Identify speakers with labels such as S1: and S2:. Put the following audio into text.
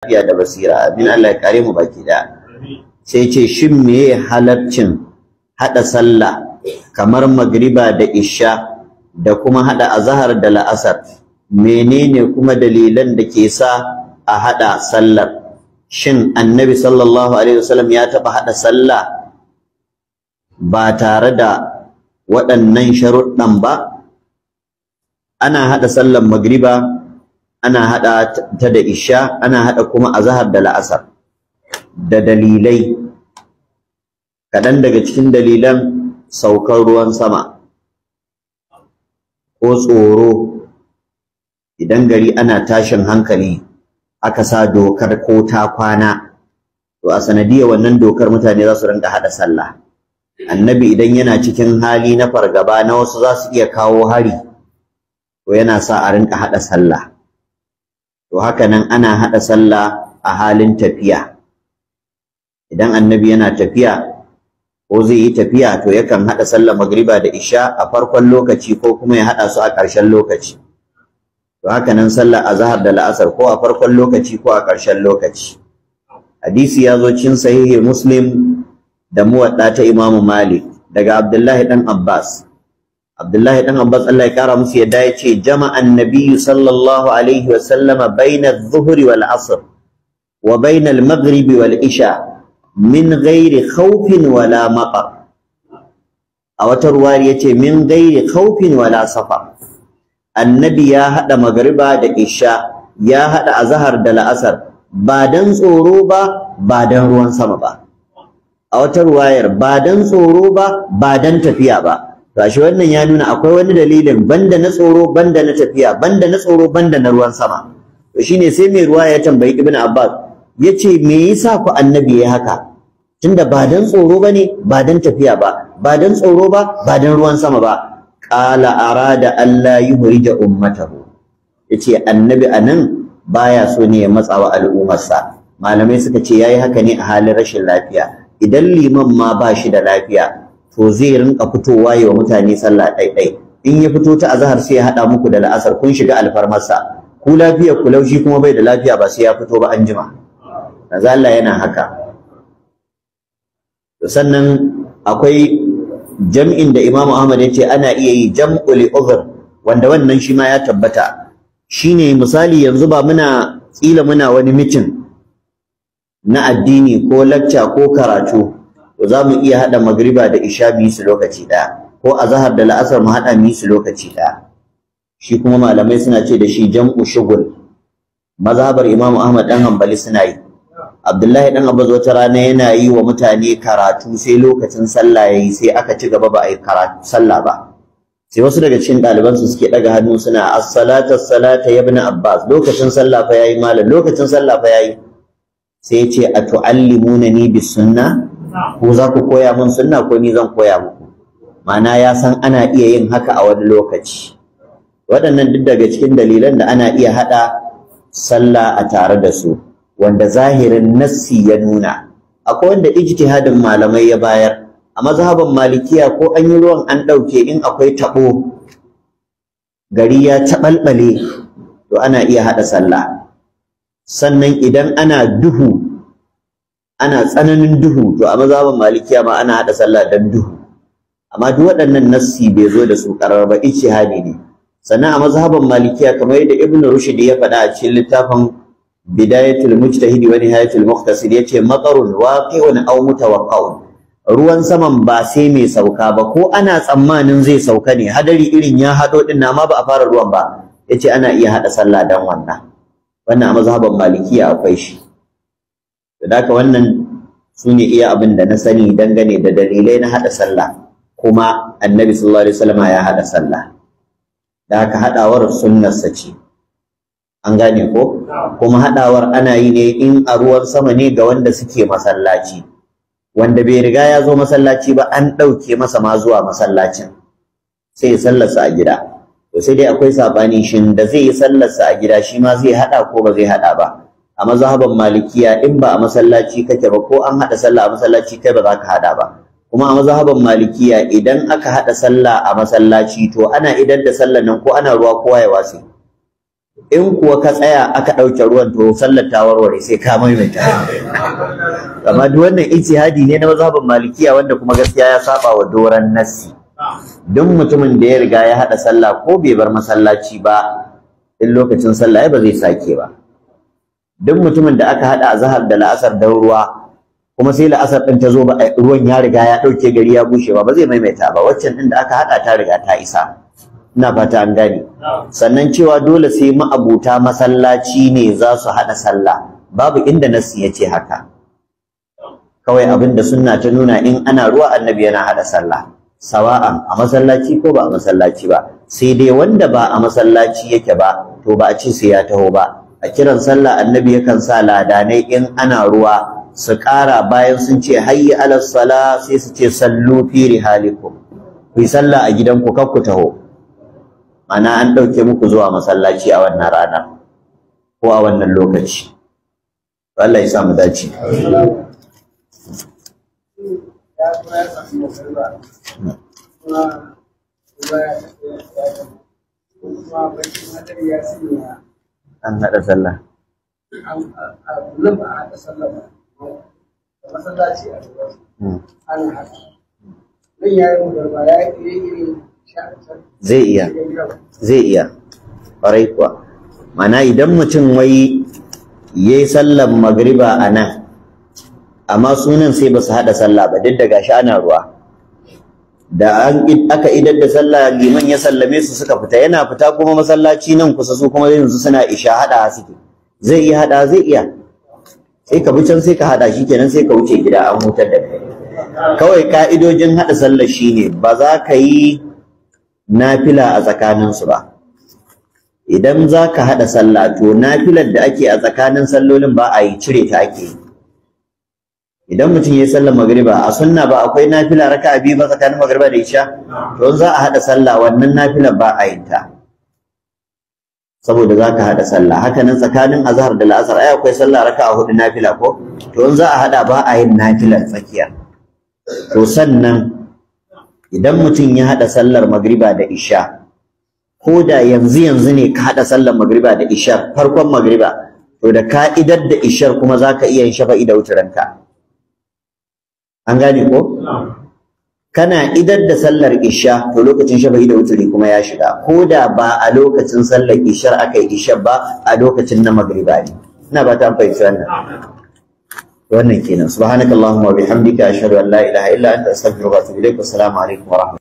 S1: Lafiya da basira, amin. Allah ya kare mu baki da. Sai ce, shin meye halaccin hada sallah kamar magriba da isha da kuma hada azhar da la'asar? Menene kuma dalilan da ke sa a hada sallar? Shin Annabi sallallahu alaihi wasallam ya taba hada sallah ba tare da waɗannan sharuɗan ba? Ana hada sallar magriba, ana hada ta da isha, ana hada kuma azhar da la'asar da dalilai. Kaɗan daga cikin dalilan: saukar ruwan sama ko tsoro. Idan gari ana tashin hankali, aka sa dokar ko ta kwana, to a sanadiyar wannan dokar mutane za su rinka haɗa sallah. Annabi idan yana cikin hali na fargaba na wasu za su iya kawo hari, to yana sa a rinka haɗa sallah. To haka nan ana haɗa sallah a halin tafiya. Idan Annabi yana tafiya ko zai yi tafiya, to yakan haɗa sallar magriba da isha a farkon lokaci ko kuma ya haɗa su a ƙarshen lokaci. To haka nan sallar azhar da la'asar, ko a farkon lokaci ko a ƙarshen lokaci. Hadisi ya zo cikin Sahihi Muslim da Muwadda ta Imamu Malik daga Abdullahi dan Abbas. Abdullahi dan Abbas, Allah ya kara musu yadda, ya ce: "Jama'a Annabiyyu sallallahu alaihi wa sallama baina adh-dhuhri wal 'asr wa baina al-maghribi wal isha min ghairi khawfin wala matar." A wata ruwaya yace: "Min ghairi khawfin wala safar." Annabi ya hada magriba da isha, ya hada azhar da la'asar, ba dan tsoro ba, ba dan ruwan sama ba. A wata ruwayar: ba dan tsoro ba, ba dan tafiya ba. To ashe wannan ya nuna akwai wani dalilin banda na tsoro, banda na tafiya, banda na tsoro, banda na ruwan sama. To shine sai mai ruwa ya tambayi Ibn Abbas, yace: "Me yasa ku Annabi ya haka, tunda ba dan tsoro bane, ba dan tafiya ba, ba dan tsoro ba, ba dan ruwan sama ba?" "Qala arada alla yuhrija ummatahu." Yace Annabi anan baya so ne ya matsawa al'ummarsa. Malamai suka ce yayi haka ne a halin rashin lafiya. Idan liman ma ba shi da lafiya, to zai rinka fitowa yi wa mutane sallah ɗaiɗai. In ya fito ta azahar, sai ya haɗa muku da la'asar, kun shiga alfarmarsa. Ku lafiyar ku laushi, kuma bai da lafiya, ba sai ya fito ba an jima. Manzo Allah yana haka. To sannan akwai jam'in da Imam Ahmad ya ce ana iya yi, jam'u li uzr, wanda wannan shi ma ya tabbata. Shine misali yanzu ba muna kila muna wani meeting na addini ko lacca ko karatu, to za mu iya haɗa magriba da isha mu yi su lokaci ɗaya, ko azahar da la'asar mu haɗa mu yi su lokaci ɗaya. Shi kuma malamai suna ce da shi jam'u shugul. Mazhabar Imamu Ahmad dan Hanbali suna yi. Abdullahi dan Abbas wata rana yana yi wa mutane karatu, sai lokacin sallah yayi, sai aka ci gaba, ba a yi karatu sallah ba. Sai wasu daga cikin ɗaliban su suke ɗaga hannu suna: "As-salata, as-salata ya ibn Abbas, lokacin sallah fa yayi, malam, lokacin sallah fa yayi." Sai ya ce: "Atu'allimunani bis sunna? Ko za ku koya min sunna ko ni zan koya muku?" Ma'ana ya san ana iya yin haka a wani lokaci. Waɗannan duk daga cikin dalilan da ana iya haɗa sallah a tare da su, wanda zahirin nassi ya nuna. Akwai wanda ijtihadin malamai ya bayar. A mazhaban Malikiya, ko an yi ruwan an ɗauke, in akwai taɓo, gari ya taɓalɓale, to ana iya haɗa sallah. Sannan idan ana duhu, ana tsananin duhu, to a mazhaban Malikiya ma ana haɗa sallah dan duhu. Amma duk waɗannan nassi bai zo da su ƙarar ba, ijtihadi ne. Sannan a mazhaban Malikiya, kamar yadda Ibn Rushd ya faɗa a cikin littafin Bidayatul Mujtahid wa Nihayatul Muqtasid, yace: "Matarun waqi'un aw mutawaqqa'un." Ruwan saman ba sai mai sauka ba, ko ana tsammanin zai sauka ne, hadari irin ya haɗo din, amma ba a fara ruwan ba, yace ana iya haɗa sallah dan wannan. Wannan a mazhaban Malikiya akwai shi. Da haka wannan su ne iya abin da na sani dangane da dalilai na haɗa sallah. Kuma Annabi sallallahu alaihi wasallam ya haɗa sallah, da haka haɗawar sunnarsa ce. An gane ko? Kuma haɗawar ana yi ne in a ruwan sama ne ga wanda suke masallaci. Wanda bai riga ya zo masallaci ba, an ɗauke masa ma zuwa masallacin, sai ya sallarsa a gida. To sai dai akwai sabani, shin da zai yi sallarsa a gida shi ma zai haɗa ko ba zai haɗa ba? A mazhaban Malikiya, in ba a masallaci kake ba, ko an haɗa sallah a masallaci, kai ba za ka haɗa ba. Kuma a mazhaban Malikiya, idan aka haɗa sallah a masallaci, to ana idar da sallar nan ko ana ruwa, kowa ya wase. In kuwa ka tsaya aka ɗauke ruwan, to sallar ta warware, sai ka maimaita. Amma duk wannan ijtihadi ne na mazhabin Malikiya, wanda kuma gaskiya ya saba wa doran nassi. Duk mutumin da ya riga ya haɗa sallah, ko bai bar masallaci ba, in lokacin sallah ba zai sake ba. Duk mutumin da aka haɗa azhar da la'asar dan ruwa, kuma sai la'asar ɗin ta zo ba ruwan ya riga ya ɗauke, gari ya bushe ba, ba zai maimaita ba. Waccan ɗin da aka haɗa ta riga ta isa. Ina fata an gane. Sannan cewa dole sai ma'abuta masallaci ne za su haɗa sallah, babu inda nassi ya ce haka. Kawai abin da sunna ta nuna, in ana ruwa Annabi yana haɗa sallah, sawa'an a masallaci ko ba a masallaci ba. Sai dai wanda ba a masallaci yake ba, to ba a ce sai ya taho ba. A kiran sallah Annabi yakan sa ladanai, in ana ruwa, su ƙara bayan sun ce "Hayya ala sala", sai su ce "Sallu fi rihalikum", ku yi sallah a gidanku, kar ku taho. Mana an ɗauke muku zuwa masallaci a wannan rana ko a wannan lokaci. Allah ya sa mu dace.
S2: Ya zo ya samu magariba, kuma ruwa ya kuma bakin hadari ya sanya
S1: an haɗa sallah.
S2: A nan ba a haɗa sallah ba da masallaci a gaban ana haɗa nan, ya yi magariba, ya yi irin sha a can.
S1: Zai iya, zai iya, ƙwarai kuwa. Mana idan mutum wai ya yi sallar magriba a nan, amma sunan sai ba su haɗa sallah ba, duk da gashi ana ruwa, da an aka idar da sallah, liman ya sallame su, suka fita, yana fita kuma masallaci nan kusa, su kuma yanzu suna isha, haɗa suke, zai iya haɗa, zai iya. Sai ka bi can, sai ka haɗa, shi kenan, sai ka wuce gida, an hutar da kai. Kawai ka'idojin haɗa sallah shine ba za ka yi nafila a tsakaninsu ba. Idan za ka haɗa sallah, to nafilar da ake a tsakanin sallolin ba a yi, cire ta ake yi. Idan mutum ya yi sallar magriba, a sunna ba akwai nafila raka'a biyu ba tsakanin magriba da isha? To in za a haɗa sallah, wannan nafilar ba a yin ta, saboda za ka haɗa sallah. Haka nan tsakanin azhar da la'asar, ai akwai sallah raka'a hudu nafila ko? To in za a haɗa, ba a yin nafilar tsakiya. To sannan idan mutum ya haɗa sallar magriba da isha, ko da yanzu yanzu ne ka haɗa sallar magriba da isha, farkon magriba, to da ka'idar da ishar kuma za ka iya yin shafa'i da wuturanka. An gane ko? Kana idar da sallar isha, to lokacin shafa'i da wuturi kuma ya shiga, ko da ba a lokacin sallar ishar aka yi ishar ba, a lokacin na magriba ne. Ina ba ta fahimci wannan. Wannan kenan. Subhanakallahumma wa bihamdika, ashhadu an la ilaha illa anta, astaghfiruka wa atubu ilaik. Wassalamu alaikum wa rahmatullahi.